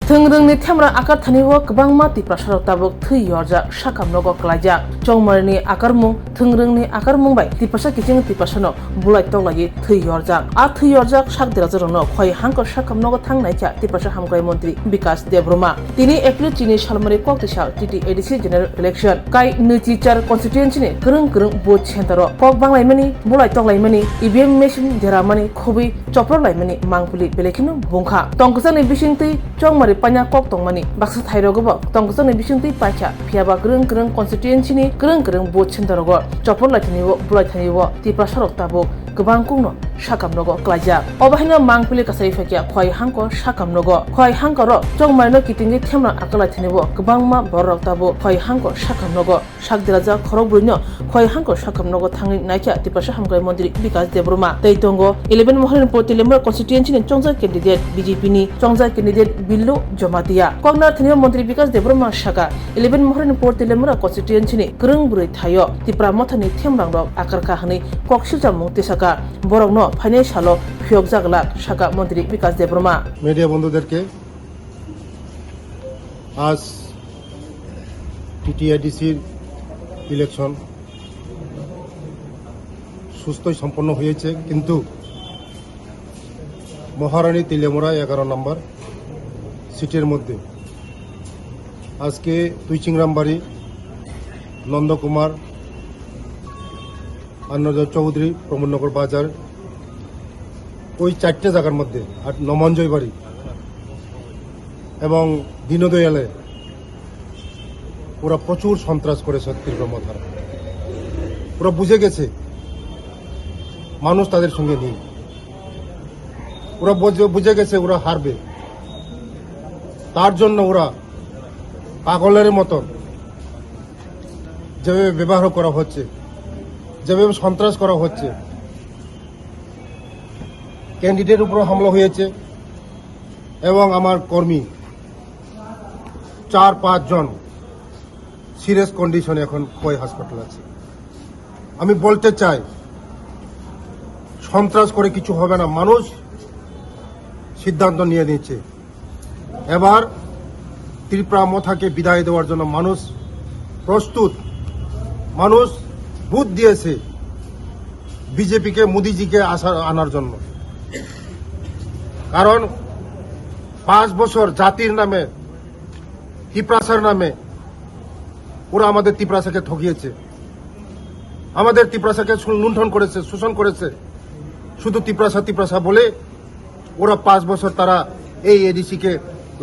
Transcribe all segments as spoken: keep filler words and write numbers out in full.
Thwngrwngni themra akar thani o kwbangma Tiprasarok tabuk thwi yorjak sakam nogo klaijak. Chongmarini akarmung, thwngrwngni akarmung bai Tiprasa kiching Tiprasano bulai toklaiwi thwi yorjak. A thwi yorjak sak derajarokno khoi hangko sakam nogo thang naikha Tiprasa hamkrai montri Bikas Debbarma. Tini April chini salmari kok tisa T T A D C General Election kai nwichi char constituency ni kwrwng kwrwng booth center o kok banglaimani, bulai toklaimani, E V M machine deramani khobwi choprok laimani mangpili belai kheno bungkha. Tongkwchangni bisingtwi chongmari paina kok tongmani baksa thairogo bo tongkwchangni bisingtwi paikha, phiyaba kwrwng kwrwng constituency ni kwrwng kwrwng booth center rogo chopor laithani o bulai thani o Tiprasarok tabuk kwbang kungno sakam nogo klaijak. Obo haino mangpili kasai phaikha khoi hangko sakam nogo. Khoi hangko ro chongmarino kitingwi themra akalai thani o kwbangma bororok tabuk khoi hangko sakam nogo. Sak derajak khorok brwino khoi hangko sakam nogo thangwi naikha Tiprasa hamkrai montri Bikas Debbarma. Tei tongo eleven Moharinpur Teliamura constituency ni chongjak candidate B J P ni chongjak candidate Billu Jamatia. Koknar thani o montri Bikas Debbarma saka, eleven Moharinpur Teliamura constituency ni kwrwng bwrwi thaio Tipra mothani themrangrok akarkha hwnwi kok silchamung tisaka. Borokno phainai salo phiyokjak lak saka montri Bikas Debbarma. Media বন্ধুদেরকে, আজ টিটিআইডিসির ইলেকশন সুস্থই সম্পন্ন হয়েছে, কিন্তু মহারানী তেলিয়ামুড়া এগারো নম্বর সিটের মধ্যে আজকে তুইচিংরামবাড়ি, নন্দকুমার, আনন্দ চৌধুরী, প্রমোদনগর বাজার, ওই চারটে জায়গার মধ্যে, আর নমঞ্জয় বাড়ি এবং দীনদয়ালে ওরা প্রচুর সন্ত্রাস করেছে তীব্র মথারা। ওরা বুঝে গেছে মানুষ তাদের সঙ্গে নেই। ওরা বুঝে, বুঝে গেছে ওরা হারবে। তার জন্য ওরা পাগলের মতন যেভাবে ব্যবহার করা হচ্ছে, যেভাবে সন্ত্রাস করা হচ্ছে, ক্যান্ডিডেট উপরে হামলা হয়েছে এবং আমার কর্মী চার পাঁচ জন সিরিয়াস কন্ডিশনে এখন খোয়াই হসপিটাল আছে। আমি বলতে চাই, সন্ত্রাস করে কিছু হবে না, মানুষ সিদ্ধান্ত নিয়ে নিচ্ছে। এবার ত্রিপুরা মথাকে বিদায় দেওয়ার জন্য মানুষ প্রস্তুত, মানুষ ভোট দিয়েছে বিজেপিকে, মোদিজিকে আসা, আনার জন্য। কারণ পাঁচ বছর জাতির নামে, তিপ্রাসার নামে ওরা আমাদের তিপ্রাসাকে ঠকিয়েছে, আমাদের তিপ্রাসাকে শো-, লুণ্ঠন করেছে, শোষণ করেছে। শুধু তিপ্রাসা, তিপ্রাসা বলে ওরা পাঁচ বছর তারা এই এডিসিকে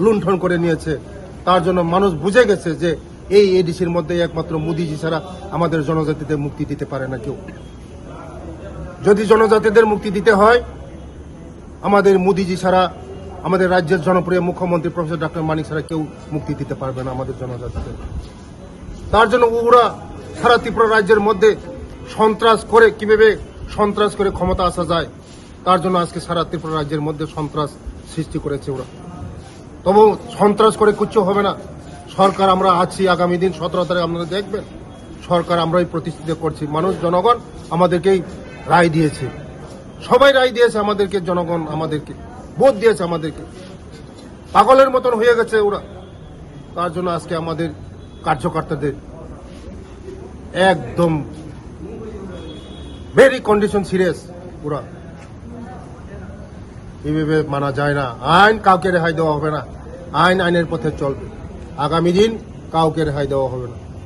লুণ্ঠন করে নিয়েছে। তার জন্য মানুষ বুঝে গেছে যে এই এডিসির মধ্যে একমাত্র মোদিজি ছাড়া আমাদের জনজাতিদের মুক্তি দিতে পারে না কেউ। যদি জনজাতিদের মুক্তি দিতে হয়, আমাদের মোদিজি ছাড়া, আমাদের রাজ্যের জনপ্রিয় মুখ্যমন্ত্রী প্রফেসর ডক্টর মানিক ছাড়া কেউ মুক্তি দিতে পারবে না আমাদের জনজাতিদের। তার জন্য ওরা সারা ত্রিপুরা রাজ্যের মধ্যে সন্ত্রাস করে, কিভাবে সন্ত্রাস করে ক্ষমতা আসা যায়, তার জন্য আজকে সারা ত্রিপুরা রাজ্যের মধ্যে সন্ত্রাস সৃষ্টি করেছে ওরা। তবু সন্ত্রাস করে কিচ্ছু হবে না। সরকার আমরা আছি, আগামী দিন সতেরো তারিখ আপনারা দেখবেন, সরকার আমরাই প্রতিষ্ঠিত করছি। মানুষ, জনগণ আমাদেরকেই রায় দিয়েছে, সবাই রায় দিয়েছে আমাদেরকে, জনগণ আমাদেরকে ভোট দিয়েছে আমাদেরকে। পাগলের মতন হয়ে গেছে ওরা। তার জন্য আজকে আমাদের কার্যকর্তাদের একদম ভেরি কন্ডিশন সিরিয়াস পুরা। এইভাবে মানা যায় না। আইন কাউকে রেহাই দেওয়া হবে না, আইন আইনের পথে চলবে। আগামী দিন কাউকে রেহাই দেওয়া হবে না।